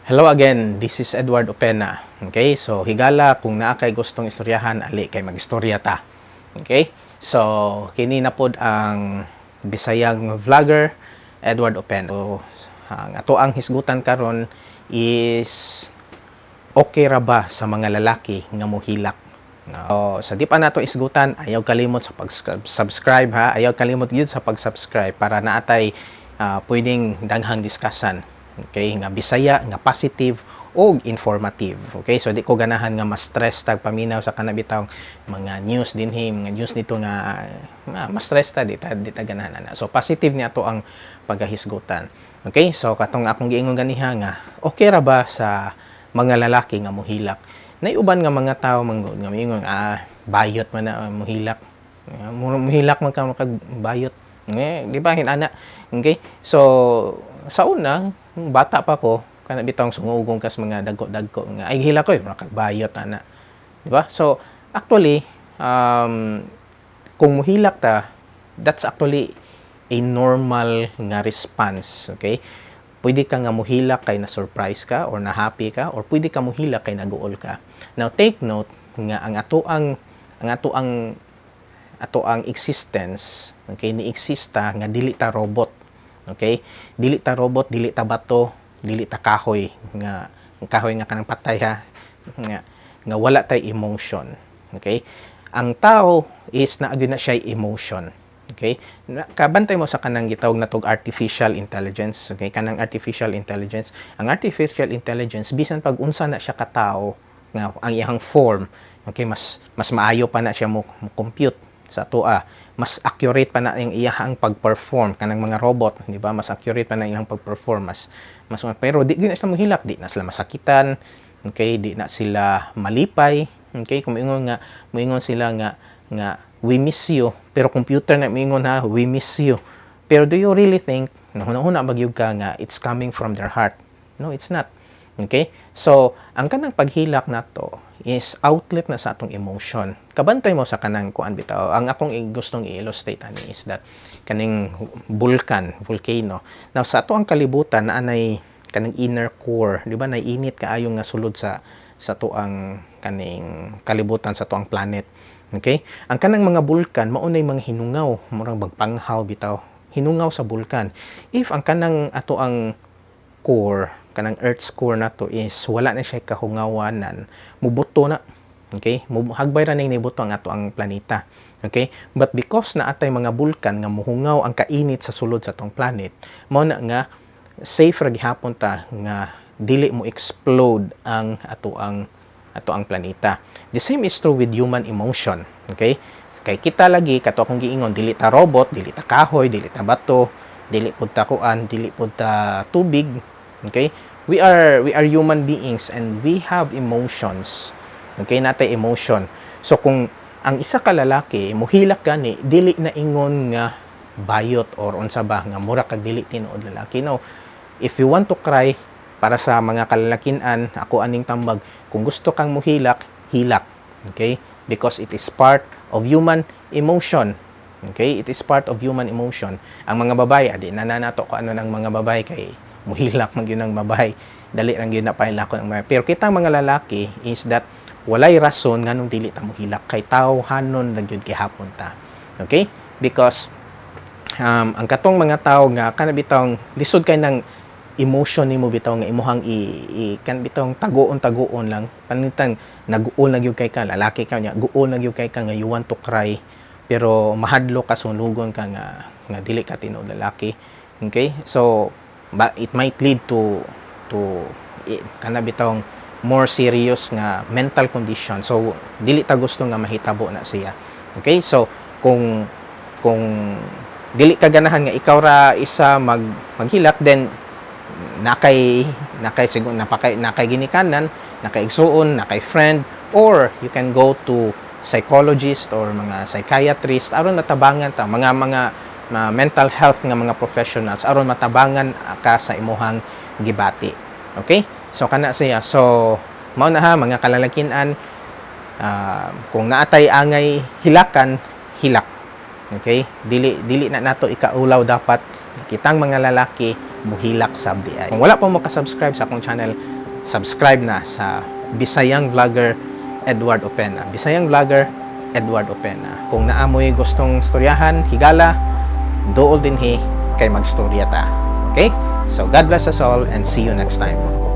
Hello again, this is Edward Opena. Okay, so higala, kung naa kay gustong istoryahan, ali kay magistorya ta. Okay? So kini na pod ang Bisayang vlogger Edward Opena. So, ang ato ang hisgutan karon is okay ra ba sa mga lalaki nga muhilak? No, sa di pa nato isgutan, ayaw kalimot sa pag-subscribe ha. Ayaw kalimot gyud sa pag-subscribe para naatay pwedeng daghang diskusan. Okay, nga Bisaya, nga positive og informative. Okay, so di ko ganahan nga ma-stress tag paminaw sa kana bitaw mga news dinhi, mga news nito nga ma-stress ta, di ta ganahan ana. So positive ni ato ang pagahisgutan. Okay, so katong akong giingon ganiha nga okay ra ba sa mga lalaki nga muhilak? Nay uban nga mga tao manggod nga miingon, "Ah, bayot man na muhilak. Muhilak man ka makag bayot." Eh, di ba hinana? Okay? So sa una, bata pa ko, kana bitawng sungugong kas mga dagko-dagko nga ay hilak ko eh, bayot ana. Di ba? So actually, kung muhilak ta, that's actually a normal nga response, okay? Pwede ka nga muhilak kay na surprise ka or na happy ka or pwede ka muhilak kay naguol ka. Now take note nga ang ato ang existence, okay, ni exista nga dili ta robot. Okay? Dili ta robot, dili ta bato, dili ta kahoy nga kahoy nga kanang patay ha, nga nga wala tay emotion. Okay? Ang tao is naa gyud na siya emotion. Okay? Kabantay mo sa kanang gitawag na tog artificial intelligence, okay? Kanang artificial intelligence. Ang artificial intelligence, bisan pag unsa na siya katao nga ang iyang form, okay, mas mas maayo pa na siya mo compute sa atoa. Mas accurate pa na ang iyang pag-perform, kanang mga robot, di ba? Mas accurate pa na iyang pag-perform, mas mas pero di gyud na sila mohilak, di na sila masakitan, okay, di na sila malipay, okay? Kung moingon nga moingon sila nga nga "We miss you," pero computer na moingon ha, "We miss you." Pero do you really think na huna-huna magyud ka nga it's coming from their heart? No, it's not. Okay? So, ang kanang paghilak nato is outlet na sa atong emotion. Kabantay mo sa kanang kuan bitaw. Ang akong gustong i-illustrate ani is that kaning vulcan, volcano. Now sa ato ang kalibutan na anay kanang inner core, di ba, naiinit kaayo nga sulod sa atoang kaning kalibutan, sa atoang planet. Okay? Ang kanang mga bulkan mao nay mga hinungaw, murang bagpanghaw bitaw. Hinungaw sa bulkan. If ang kanang ato ang core, kanang Earth's core nato is wala na siya kahungawanan, mubuto na. Okay? Hagbay ra ning nibuto ang ato ang planeta. Okay? But because na atay mga bulkan nga muhungaw ang kainit sa sulod sa atong planet, mao na nga safe ra gihapon ta nga dili mo explode ang ato ang planeta. The same is true with human emotion. Okay? Kay kita lagi, kato akong giingon, dili ta robot, dili ta kahoy, dili ta bato, dili pud ta kuan, dili pud ta tubig. Okay? We are human beings and we have emotions. Okay, natay emotion. So kung ang isa ka lalaki muhilak gani, dili na ingon nga bayot or unsa ba nga mura kag dili tinuod lalaki. No. If you want to cry, para sa mga kalalakian, ako aning tambag, kung gusto kang muhilak, hilak. Okay? Because it is part of human emotion. Okay? It is part of human emotion. Ang mga babae, adi na na nato kung ano ng mga babae kay muhilak man gyud ang babae. Dali lang gyud na pahilakon ang babae. Pero kitang mga lalaki is that walay rason nganong dili ta mohilak kay tawhanon ra gyud gihapon ta. Okay? Because ang katong mga tao nga kana bitawng lisod kay nang emotion nimo bitaw nga imuhang i kan bitawng taguon taguon lang, pananglitan naguol na gyud kay ka, lalaki ka nya guol na gyud kay ka nga you want to cry pero mahadlok ka, sunugon ka nga nga dili ka tinuod lalaki. Okay, so ba, it might lead to kana bitawng more serious nga mental condition. So dili ta gusto nga mahitabo na siya. Okay, so kung dili ka ganahan nga ikaw ra isa maghilak, then nakay siguro napakay nakay ginikanan, nakay igsuon, nakay friend, or you can go to psychologist or mga psychiatrist aron matabangan ta, mga mental health nga mga professionals, aron matabangan ka sa imuhang gibati. Okay, so kana siya. So mao na ha, mga kalalakian, kung naatay angay hilakan, hilak. Okay, dili dili na nato ikaulaw. Dapat kitang mga lalaki Muhilak sab diay. Kung wala pa mo ka-subscribe sa akong channel, subscribe na sa Bisayang Vlogger Edward Opena. Bisayang Vlogger Edward Opena. Kung naa moy gustong storyahan, higala, duol dinhi kay magstorya ta. Okay? So God bless us all and see you next time.